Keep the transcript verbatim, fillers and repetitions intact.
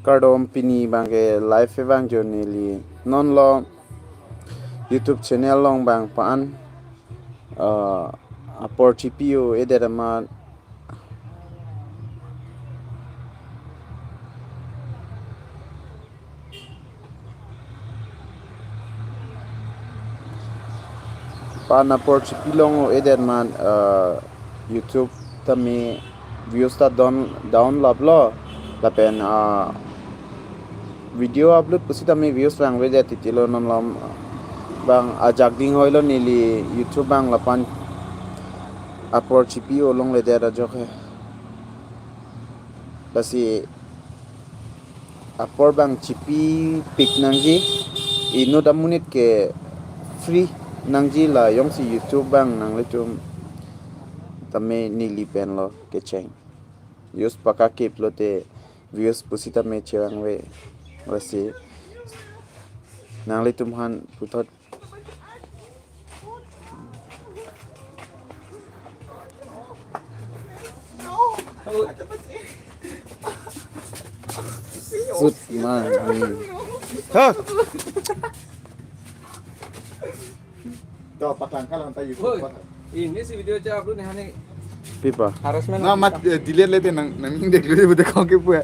Kardom, pini abangke live abang jo neli non lo YouTube channel along abang pan, uh, apor chipi-o-edet amat. Pan apor chipi long-o-edet amat, uh, YouTube tame views ta down, down laplo, lapen, uh, video upload pusitame views vangvedet titilo. Non lo abang ajak ding hoilo neli YouTube abang lapen apor chipi-o longledet ajok he. Lasi apor abang chipipik nangji, inut amonit ke free nangji, la jongsi YouTube abang nanglitum tame neli pen lo kecheng. Views pakakip lote views pusitame chevangve. Lasi nanglitum aphan puthot. Sut man. Ha? To, paklangkal anta YouTube. Oi, pa. Ini si video aja upload nih, hani. Pipa. Harassment. Na mat, eh, delete lete nang, nang dek dulu, udah kau kepo ya.